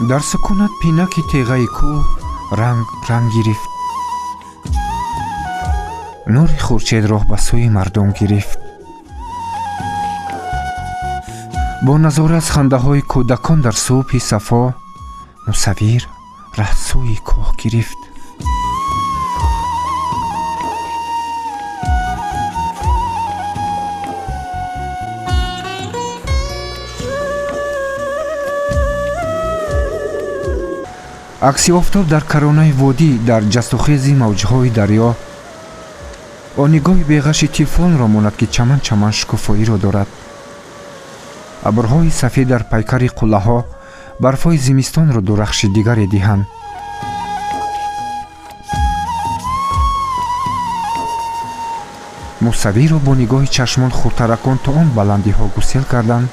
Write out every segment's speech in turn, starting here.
Дар сукунат пинаки теғаи кӯҳ ранг ранг гирифт. Нури хуршед роҳ ба сӯи мардум гирифт. Бо назора аз хандаҳои кӯдакон дар субҳи сафо мусаввир раҳ сӯи кӯҳ гирифт. Акси офтоб дар каронаи водӣ дар ҷастухези мавҷҳои дарё он нигоҳи беғаши тифлонро монад, ки чаман чаман шукуфоиро дорад. Абрҳои сафед дар пайкари қуллаҳо барфҳои зимистонро дурахши дигаре диҳанд. Мусаввирро бо нигоҳи чашмон хурдтаракон то он баландиҳо гусел карданд,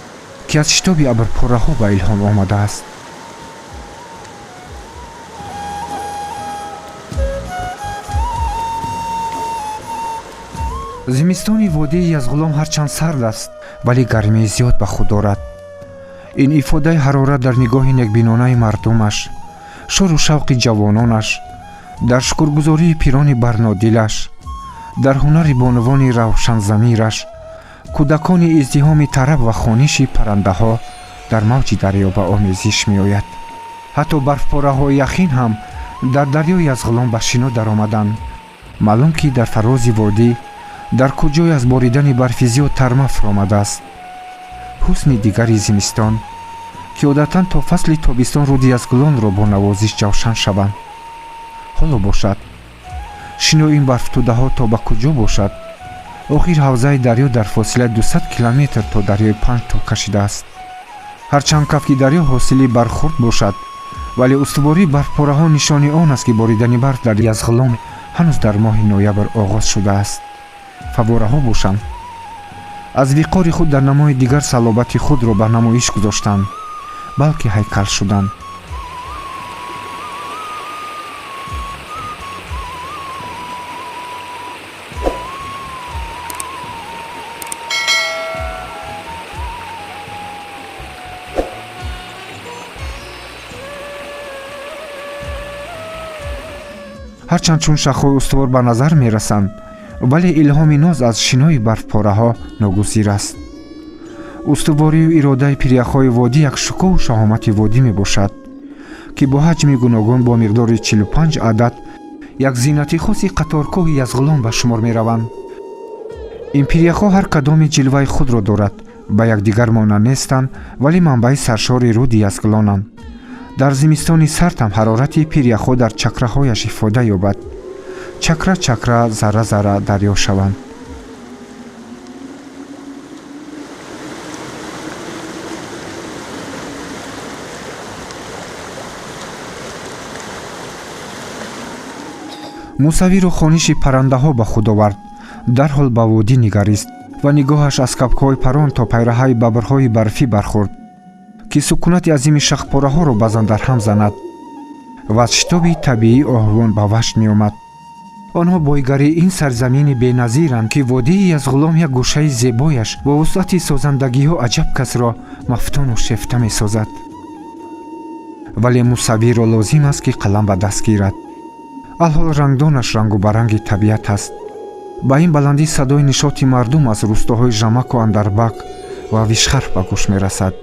ки аз шитоби абрпораҳо ба илҳом омадааст. Зимистони водии Язғулом ҳарчанд сард аст, вале гармии зиёд ба худ дорад. Ин ифодаи ҳарорат дар нигоҳи некбинонаи мардумаш, шӯру шавқи ҷавононаш, дар шукргузории пирони барнодилаш, дар ҳунари бонувони равшанзамираш, кӯдакони издиҳоми тараб ва хониши паррандаҳо дар мавҷи дарё ба омезиш меояд. Ҳатто барфпораҳои яхин ҳам дар дарёи Язғулом ба шино даромаданд. Маълум, ки дар фарози водӣ дар куҷое аз боридани барфи зиёд тарма фуромадааст. Ҳусни дигари зимистон, ки одатан то фасли тобистон руди Язғулонро бо навозиш ҷавшан шаванд, ҳоло бошад. Шинои ин барфтӯдаҳо то ба куҷо бошад? Охир ҳавзаи дарё дар фосилаи 200 километр то дарёи Панҷ тӯл кашидааст. Ҳарчанд кафки дарё ҳосили бархурд бошад, вале устувории барфпораҳо нишони он аст, ки боридани барф дар Язғулон ҳанӯз дар моҳи ноябр оғоз шудааст. Фаввораҳо бошанд, аз виқори худ дар намои дигар салобати худро ба намоиш гузоштанд, балки ҳайкал шуданд. Ҳарчанд чун шахҳои устувор ба назар мерасанд, вале илҳоми ноз аз шинои барфпораҳо ногузир аст. Устуворию иродаи пиряхҳои водӣ як шукӯҳу шаҳомати водӣ мебошад, ки бо ҳаҷми гуногун бо миқдори 45 адад як зинати хоси қаторкӯҳи Язғулом ба шумор мераванд. Ин пиряхҳо ҳар кадоми ҷилваи худро дорад, ба якдигар монанд нестанд, вале манбаи саршори руди Язғулонанд. Дар зимистони сард ҳам ҳарорати пиряхҳо дар чакраҳояш ифода ёбад. Чакра чакра, зарра зарра дарё шаванд. Мусаввиру хониши паррандаҳо ба худ овард. Дарҳол ба водӣ нигарист ва нигоҳаш аз кабкҳои парон то пайраҳаи бабрҳои барфӣ бархӯрд, ки сукунати азими шахпораҳоро баъзан дар ҳам занад ва аз шитоби табиии оҳувон ба ваҷд меомад. Онҳо бойгарии ин сарзамини беназиранд, ки водии Язғулом як гӯшаи зебояш бо вусъати созандагиҳо аҷаб касро мафтуну шефта месозад. Вале мусаввирро лозим аст, ки қалам ба даст гирад. Алҳол рангдонаш рангу баранги табиат аст. Ба ин баландӣ садои нишоти мардум аз рӯстоҳои Жамаку Андарбак ва Вишхарф ба гӯш мерасад.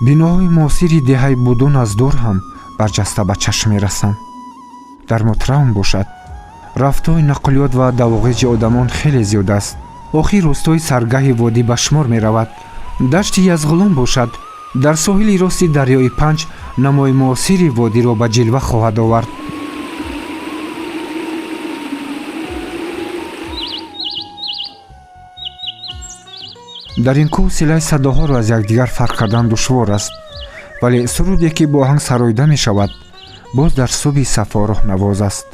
Биноҳои муосири деҳаи Будун аз дур ҳам барҷаста ба чашм мерасанд. Дар Мутраун бошад, рафтҳои нақлиёт ва давоғиҷи одамон хеле зиёд аст. Охир рӯстои саргаҳи водӣ ба шумор меравад. Дашти Язғулом бошад, дар соҳили рости дарёи Панҷ намои муосири водиро ба ҷилва хоҳад овард. Дар ин кӯҳ силаи садоҳоро аз якдигар фарқ кардан душвор аст, вале суруде, ки бо оҳанг сароида мешавад, боз дар субҳи сафо роҳнавоз аст.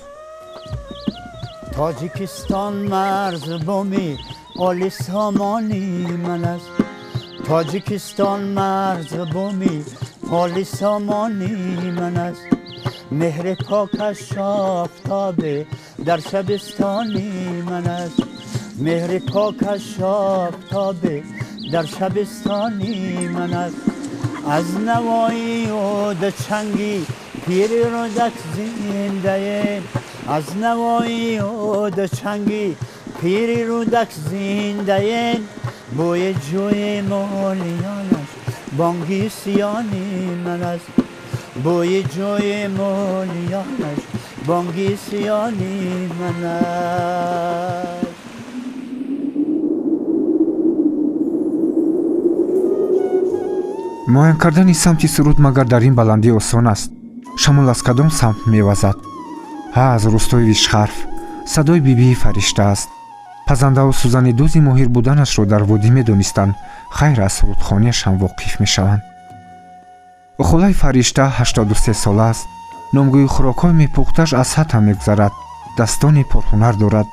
Тоҷикистон марзбуми олисомони ман аст. Тоҷикистон марзбуми олисомони ман аст. Меҳри покаш офтобе дар шабистони ман аст. Меҳри покаш офтобе дар шабистони ман аст. Аз навои удчанги пири рӯдак зиндаем, аз навои удчанги пири рӯдак зиндаем. Бӯи ҷӯи молиёнаш бонги сиёни ман аст, бӯи ҷӯи молиёнаш бонги сиёни ман аст. Муайян кардани самти суруд магар дар ин баландӣ осон аст? Шамол аз кадом самт мевазад? Ҳа, аз рӯстои Вишхарф садои бибии Фаришта аст. Пазандаву сӯзани дӯзи моҳир буданашро дар водӣ медонистанд, хайр, аз сурудхонияш ҳам воқиф мешаванд. Холаи Фаришта 83 сола аст. Номгӯи хӯрокҳои мепухташ аз ҳад ҳам мегузарад. Дастони пурҳунар дорад.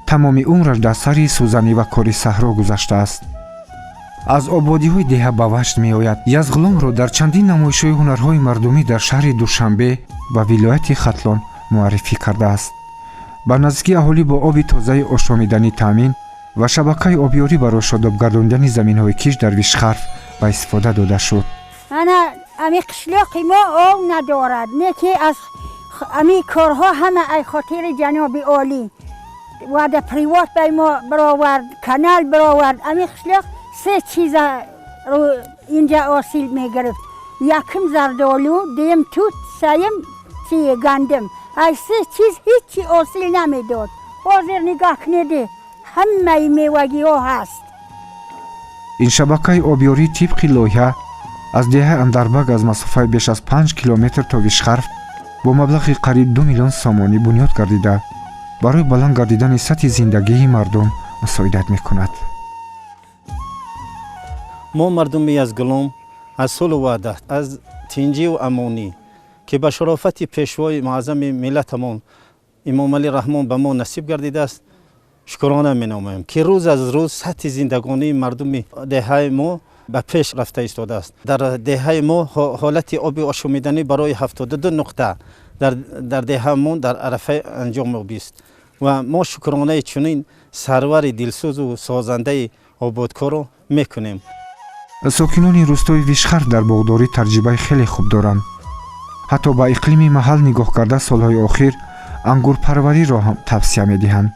Тамоми умраш дар сари сӯзанӣ ва кори саҳро гузаштааст. Аз ободиҳои деҳа ба ваҷд меояд. Язғуломро дар чандин намоишҳои ҳунарҳои мардумӣ дар шаҳри Душанбе ва вилояти Хатлон муаррифӣ кардааст. Ба наздикӣ аҳолӣ бо оби тозаи ошомиданӣ таъмин ва шабакаи обёрӣ барои шодоб гардондани заминҳои кишт дар Вишхарф ба истифода дода шуд. Ана ами қишлоқи мо об надорад, не ки аз ами корҳо ҳама ай хотири ҷаноби олӣ водопровод ба мо баровард, канал баровард. Ами қишлоқ се чиза инҷа ҳосил мегирифт: якум зардолу, дуюм тут, сеюм чи гандум. Ай се чиз ҳичи ҳосил намедод. Ҳозир нигоҳ кунед, ҳамаи мевагиҳо ҳаст. Ин шабакаи обёрӣ тибқи лоиҳа аз деҳаи Андарбаг аз масофаи беш аз 5 километр то Вишхарф бо маблағи қариб 2 миллион сомонӣ бунёд гардида, барои баланд гардидани сатҳи зиндагии мардум мусоидат мекунад. Мо мардуми Язғулом аз сулҳу ваҳдат, аз тинҷиву амонӣ, ки ба шарофати пешвои муаззами миллатамон Имомалӣ Раҳмон ба мо насиб гардидааст, шукрона менамоем, ки рӯз аз рӯз сатҳи зиндагонии мардуми деҳаи мо ба пеш рафта истодааст. Дар деҳаи мо ҳолати оби ошомиданӣ барои 72 нуқта дар деҳаамон дар арафаи анҷом ёбист ва мо шукронаи чунин сарвари дилсӯзу созандаи ободкорро мекунем. Сокинони рӯстои Вишхарф дар боғдорӣ таҷрибаи хеле хуб доранд. Ҳатто ба иқлими маҳал нигоҳ карда солҳои охир ангурпарвариро ҳам тавсия медиҳанд.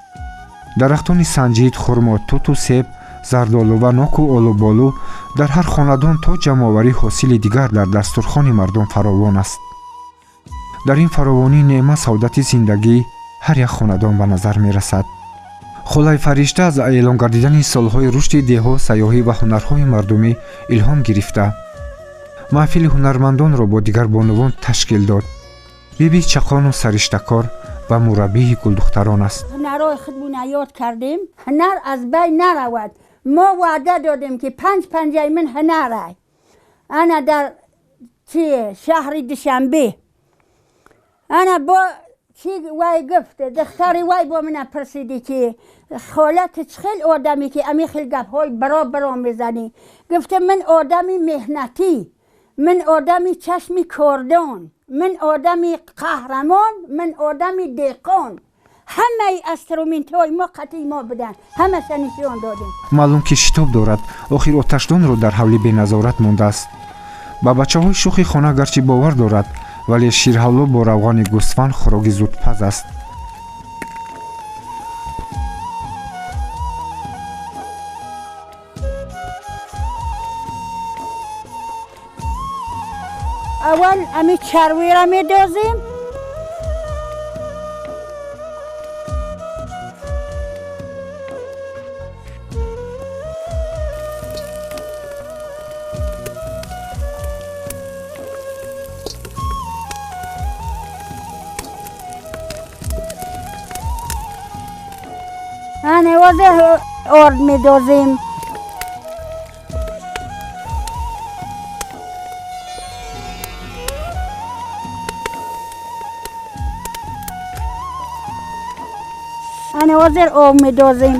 Дарахтони санҷид, хурмо, туту себ, зардолу ва ноку олуболу дар ҳар хонадон то ҷамъоварии ҳосили дигар дар дастурхони мардум фаровон аст. Дар ин фаровонии неъмат саодати зиндагӣ ҳар як хонадон ба назар мерасад. Холаи Фаришта аз эълон гардидани солҳои рушди деҳо, сайёҳӣ ва ҳунарҳои мардумӣ илҳом гирифта, маҳфили ҳунармандонро бо дигар бонувон ташкил дод. Биби чақону сариштакор ва мураббии гулдухтарон аст. Ҳунарҳои худмона ёд кардем, ҳунар аз байн наравад. Мо ваъда додем, ки панҷ панҷаи ман ҳунарай. Ана дар чи шаҳри Душанбе ана бо чи вай гуфт, духтари вай бо мана пурсиди, ки хола, ту чӣ хел одаме, ки ами хел гапҳои баро баро мезанӣ? Гуфтам, ман одами меҳнатӣ, ман одами чашми кордон, ман одами қаҳрамон, ман одами деҳқон. Ҳамаи инструментҳои мо қатъи мо буданд, ҳамаша нишон додем. Маълум ки шитоб дорад, охир оташдонро дар ҳавли беназорат мондааст. Ба бачаҳои шӯхи хона гарчи бовар дорад, вале ширҳалво бо равғани гӯсфанд хӯроки зудпаз аст. Аввал ами чарвиро медозем. Ана ҳозир орд медозем. Ана ҳозир об медозем.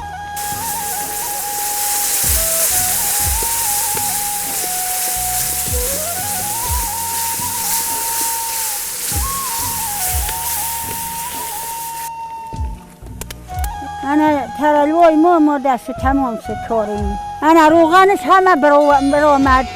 Ана таралвои мо омода шуд, тамом шуд корим. Ана рӯғанаш ҳама баромад.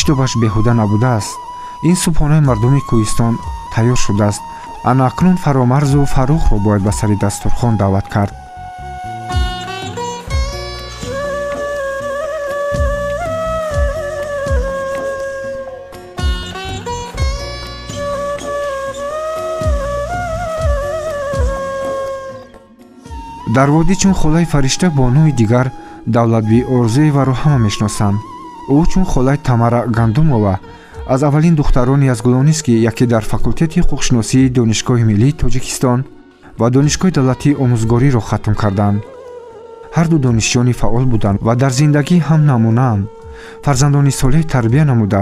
Шитобаш беҳуда набудааст. Ин субҳонаи мардуми кӯҳистон тайёр шудааст. Ана акнун Фаромарзу Фаррухро бояд ба сари дастурхон даъват кард. Дар водӣ чун холаи Фаришта бонуи дигар Давлатбӣ Орзуеваро ҳама мешиносанд. Ӯ чун холаи Тамара Гандумова аз аввалин духтарони язгулонист, ки яке дар факултети ҳуқуқшиносии Донишгоҳи миллии Тоҷикистон ва Донишгоҳи давлатии омӯзгориро хатм карданд. Ҳарду донишҷӯёни фаъол буданд ва дар зиндагӣ ҳам намунаанд. Фарзандони солеҳ тарбия намуда,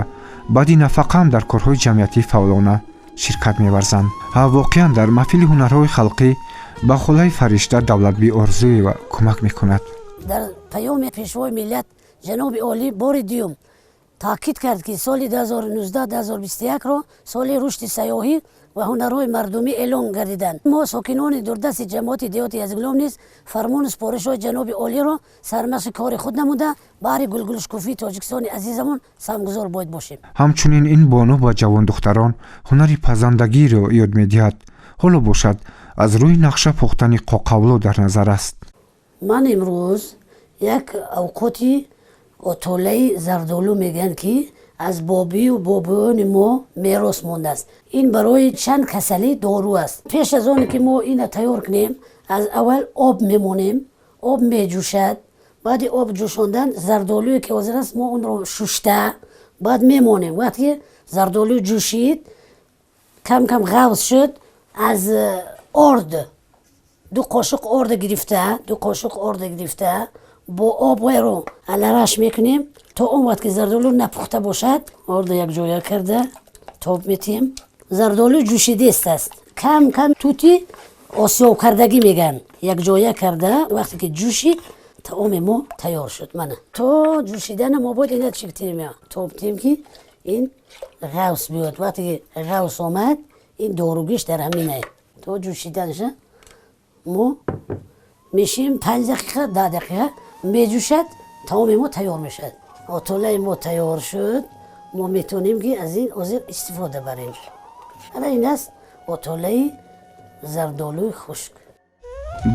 баъди нафақаам дар корҳои ҷамъиятӣ фаъолона ширкат меварзанд. Ҳа, воқеан дар маҳфили ҳунарҳои халқӣ ба холаи Фаришта Давлатбӣ Орзуева кӯмак мекунад. Дар паёми Пешвои миллат ҷаноби олӣ бори дуюм таъкид кард, ки соли 2019-2021-ро соли рушди сайёҳӣ ва ҳунарҳои мардумӣ эълон гардиданд. Мо сокинони дурдасти ҷамоати деҳоти Язгулом низ фармону супоришҳои ҷаноби олиро сармашқи кори худ намуда, баҳри гулгулшукуфии Тоҷикистони азизамон саҳмгузор бояд бошем. Ҳамчунин ин бону ба ҷавондухтарон ҳунари пазандагиро ёд медиҳад. Ҳоло бошад, аз рӯи нақша пухтани қоқавло дар назар аст. Ман имрӯз як авқоти отолаи зардолу мегӯянд, ки аз бобию бобоёни мо мерос мондааст. Ин барои чанд касалӣ дору аст. Пеш аз оне ки мо ина тайёр кунем, аз аввал об мемонем, об меҷӯшад. Баъди об ҷӯшондан зардолуе ки ҳозир аст, мо онро шушта баъд мемонем. Вақте ки зардолу ҷӯшид, кам кам ғавз шуд, аз орд 2 қошуқ орда гирифта, 2 қошуқ орда гирифта бо об вайро алараш мекунем то он вақт ки зардолу напухта бошад. Орда якҷоя карда тоб метиҳем. Зардолу ҷӯшидест аст, кам кам тути осиёбкардагӣ мегӯянд, якҷоя карда вақте ки ҷӯшид, таоми мо тайёр шуд. Мана то ҷӯшидана мо бояд ина чӣ кунем, тоб тиҳем ки ин ғавс биёд. Вақте ки ғавс омад, ин доругиш дар ҳаминае. То ҷӯшиданаша мо мешинем 5 дақиқа, 10 дақиқа меҷӯшад, таоми мо тайёр мешавад. Отолаи мо тайёр шуд, мо метавонем ки аз ин ҳозир истифода барем. Ана ин аст отолаи зардолуи хушк.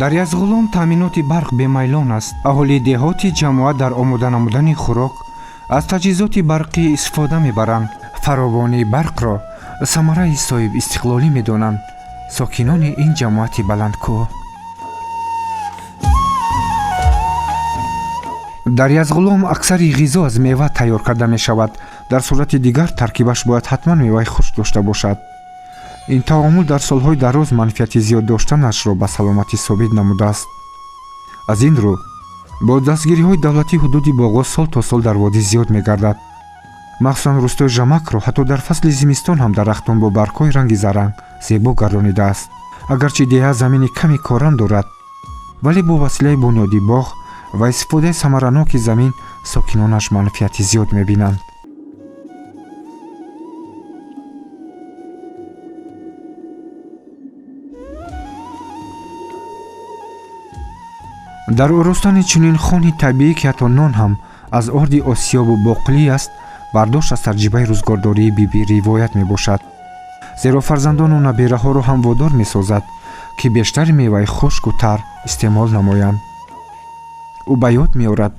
Дар Язғулом таъминоти барқ бемайлон аст. Аҳолии деҳоти ҷамоат дар омода намудани хӯрок аз таҷҳизоти барқӣ истифода мебаранд. Фаровонии барқро самараи соҳибистиқлолӣ медонанд сокинони ин ҷамоати баландкӯҳ. Дар Язғулом аксари ғизо аз мева тайёр карда мешавад. Дар сурати дигар таркибаш бояд ҳатман меваи хушк дошта бошад. Ин таомул дар солҳои дароз манфиати зиёд доштанашро ба саломатӣ собит намудааст. Аз ин рӯ бо дастгириҳои давлатӣ ҳудуди боғҳо сол то сол дар водӣ зиёд мегардад. Махсусан рӯстои Жамакро ҳатто дар фасли зимистон ҳам дарахтон бо баргҳои ранги заранг зебо гардонидааст. Агарчи деҳа замини ками корам дорад, вале бо василаи бунёди боғ ва истифодаи самараноки замин сокинонаш манфиати зиёд мебинанд. Дар оростани чунин хони табиӣ, ки ҳатто нон ҳам аз орди осиёбу боқлӣ аст, бардошт аз таҷрибаи рӯзгордории Биби ривоят мебошад. Зеро фарзандону набераҳоро ҳам водор месозад, ки бештари меваи хушку тар истеъмол намоянд. Ӯ ба ёд меорад,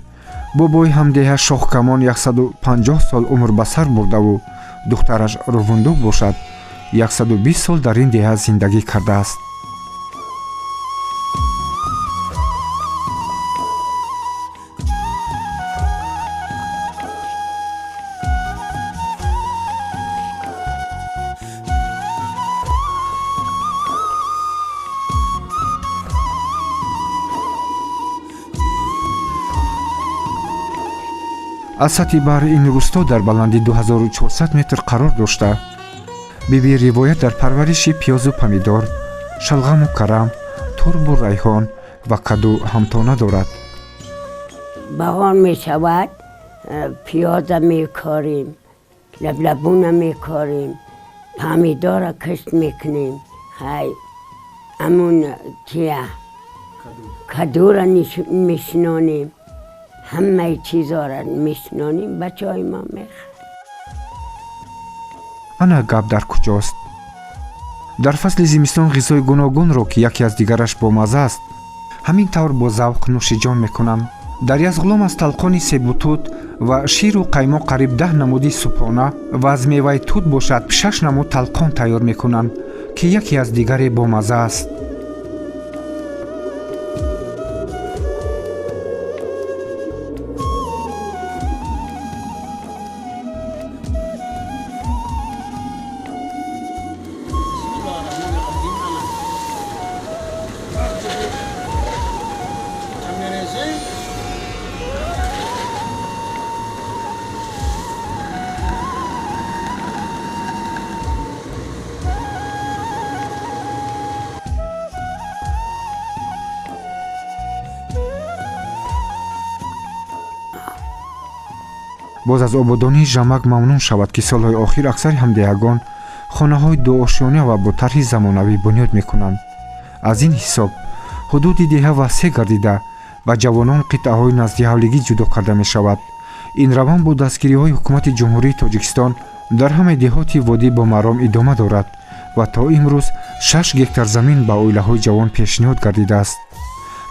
бобои ҳамдеҳа Шоҳкамон 150 сол умр ба сар бурдаву духтараш Рувундук бошад, 120 сол дар ин деҳа зиндагӣ кардааст. Аз сатҳи баҳри ин рӯсто дар баландии 2400 метр қарор дошта, Биби ривоят дар парвариши пиёзу помидор, шалғаму карам, турбу райҳон ва каду ҳамто надорад. Баҳор мешавад, пиёза мекорем, лаблабуна мекорем, помидора кишт мекунем, ҳай амун чия кадура мешинонем, ҳамаи чизҳоро мешинонем, бачаҳои мо мехӯранд. Ана гап дар куҷост? Дар фасли зимистон ғизои гуногунро, ки яке аз дигараш бомазза аст, ҳамин тавр бо завқ нӯшиҷон мекунанд. Дар Язғулом аз талқони себу тут ва ширу қаймоқ қариб 10 намуди субҳона ва аз меваи тут бошад шаш намуд талқон тайёр мекунанд, ки яке аз дигаре бомазза аст. Боз аз ободонии Жамак мамнун шавад, ки солҳои охир аксари ҳамдеҳагон хонаҳои дуошёна ва бо тарҳи замонавӣ бунёд мекунанд. Аз ин ҳисоб ҳудуди деҳа васеъ гардида ва ҷавонон қитъаҳои наздиҳавлигӣ ҷудо карда мешавад. Ин раванд бо дастгириҳои ҳукумати Ҷумҳурии Тоҷикистон дар ҳамаи деҳоти водӣ бо маром идома дорад ва то имрӯз 6 гектар замин ба оилаҳои ҷавон пешниҳод гардидааст,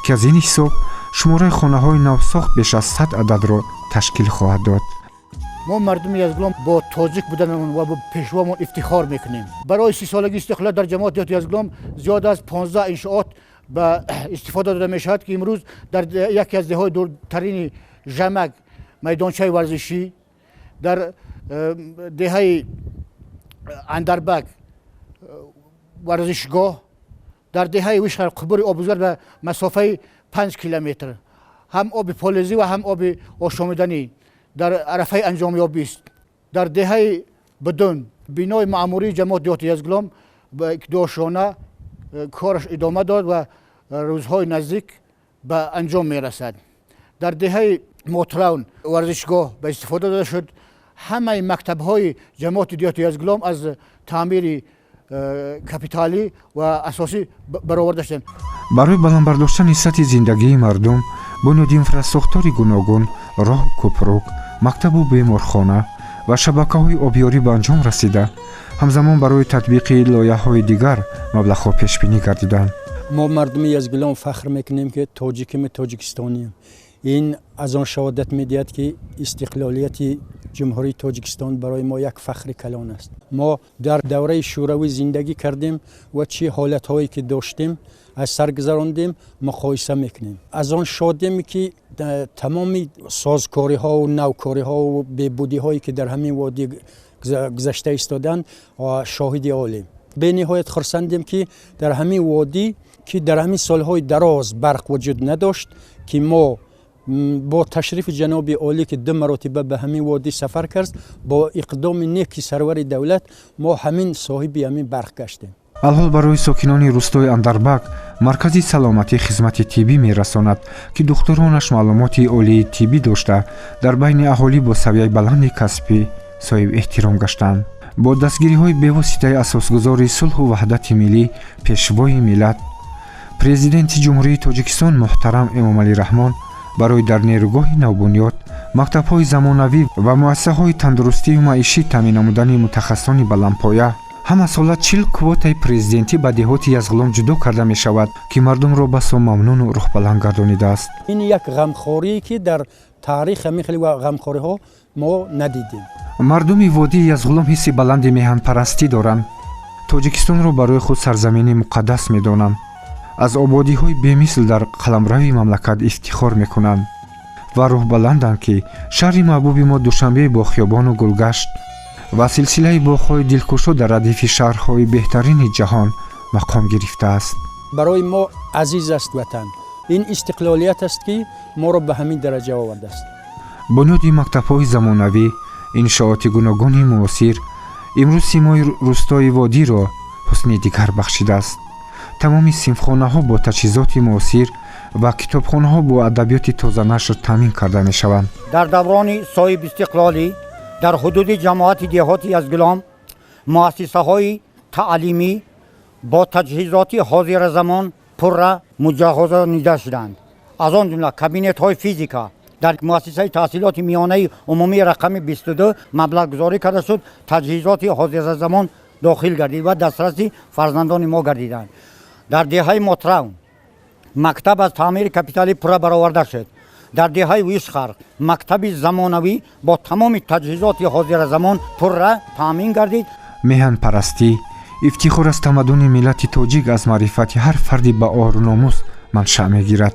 ки аз ин ҳисоб шумораи хонаҳои навсохт беш аз 100 ададро ташкил хоҳад дод. Мо мардуми Язғулом бо тоҷик буданамон ва бо пешвомон ифтихор мекунем. Барои 30-солагии истиқлолият дар ҷамоати деҳоти Язғулом зиёд аз 15 иншоот ба истифода дода мешавад, ки имрӯз дар яке аз деҳҳои дуртарини Жамак майдончаи варзишӣ, дар деҳаи Андарбак варзишгоҳ, дар деҳаи Вишхар қубури обгузар ба масофаи 5 километр ҳам оби полезӣ ва ҳам оби ошомиданӣ дар арафаи анҷомёбист. Дар деҳаи Будун бинои маъмурии ҷамоати деҳоти Язғулом дуошона кораш идома дод ва рӯзҳои наздик ба анҷом мерасад. Дар деҳаи Мотравн варзишгоҳ ба истифода дода шуд. Ҳамаи мактабҳои ҷамоати деҳоти Язғулом аз таъмири капиталӣ ва асосӣ бароварда шуданд. Барои баланд бардоштани сатҳи зиндагии мардум бунёди инфрасохтори гуногун, роҳу кӯпрук, мактабу беморхона ва шабакаҳои обёрӣ ба анҷом расида, ҳамзамон барои татбиқи лоиҳаҳои дигар маблағҳо пешбинӣ гардиданд. Мо мардуми Язғулом фахр мекунем, ки тоҷиким, тоҷикистонием. Ин аз он шаҳодат медиҳад, ки истиқлолияти Ҷумҳурии Тоҷикистон барои мо як фахри калон аст. Мо дар давраи шӯравӣ зиндагӣ кардем ва чӣ ҳолатҳое ки доштем, аз сар гузарондем, муқоиса мекунем. Аз он шодем, ки тамоми созкориҳову навкориҳову беҳбудиҳое ки дар ҳамин водӣ гузашта истоданд, шоҳиди олем. Бениҳоят хурсандем, ки дар ҳамин водӣ, ки дар ҳамин солҳои дароз барқ вуҷуд надошт, ки мо бо ташрифи ҷаноби олӣ, ки ду маротиба ба ҳамин водӣ сафар кард, бо иқдоми неки сарвари давлат мо ҳамин соҳиби ҳамин барқ гаштем. Алҳол барои сокинони рӯстои Андарбак маркази саломатӣ хизмати тиббӣ мерасонад, ки духтуронаш маълумоти олии тиббӣ дошта, дар байни аҳолӣ бо савияи баланди касбӣ соҳиби эҳтиром гаштанд. Бо дастгириҳои бевоситаи асосгузори сулҳу ваҳдати миллӣ, Пешвои миллат, Президенти Ҷумҳурии Тоҷикистон муҳтарам Эмомалӣ Раҳмон, барои дар нерӯгоҳи навбунёд, мактабҳои замонавӣ ва муассисаҳои тандурустию маишӣ таъмин намудани мутахассисони баландпоя ҳамасола 40 квотаи президентӣ ба деҳоти Язғулом ҷудо карда мешавад, ки мардумро басо мамнуну рӯҳбаланд гардонидааст. Ин як ғамхорие, ки дар таърих ҳамин хеле ғамхориҳо мо надидем. Мардуми водии Язғулом ҳисси баланди меҳанпарастӣ доранд, Тоҷикистонро барои худ сарзамини муқаддас медонанд, аз ободиҳои бемисл дар қаламрави мамлакат ифтихор мекунанд ва рӯҳбаланданд, ки шаҳри маҳбуби мо Душанбе бо хиёбону гулгашт ва силсилаи боғҳои дилкушо дар радифи шаҳрҳои беҳтарини ҷаҳон мақом гирифтааст. Барои мо азиз аст ватан. Ин истиқлолият аст, ки моро ба ҳамин дараҷа овардааст. Бунёди мактабҳои замонавӣ, иншооти гуногуни муосир имрӯз симои рӯстои водиро ҳусни дигар бахшидааст. Тамоми синфхонаҳо бо таҷҳизоти муосир ва китобхонаҳо бо адабиёти тозанашр таъмин карда мешаванд. Дар даврони соҳибистиқлолӣ дар ҳудуди ҷамоати деҳоти Язғулом муассисаҳои таълимӣ бо таҷҳизоти ҳозиразамон пурра муҷаҳҳазонида шуданд. Аз он ҷумла кабинетҳои физика, Дар муассисаи таҳсилоти миёнаи умумии рақами 22 маблағгузорӣ карда шуд, таҷҳизоти ҳозиразамон дохил гардид ва дастраси фарзандони мо гардиданд. Дар деҳаи Мотрав мактаб аз таъмири капиталӣ пурра бароварда шуд. Дар деҳаи Вишхар мактаби замонавӣ бо тамоми таҷҳизоти ҳозиразамон пурра таъмин гардид. Меҳанпарастӣ, ифтихор аз тамаддуни миллати тоҷик аз маърифати ҳар фарди ба ору номус маншаъ мегирад.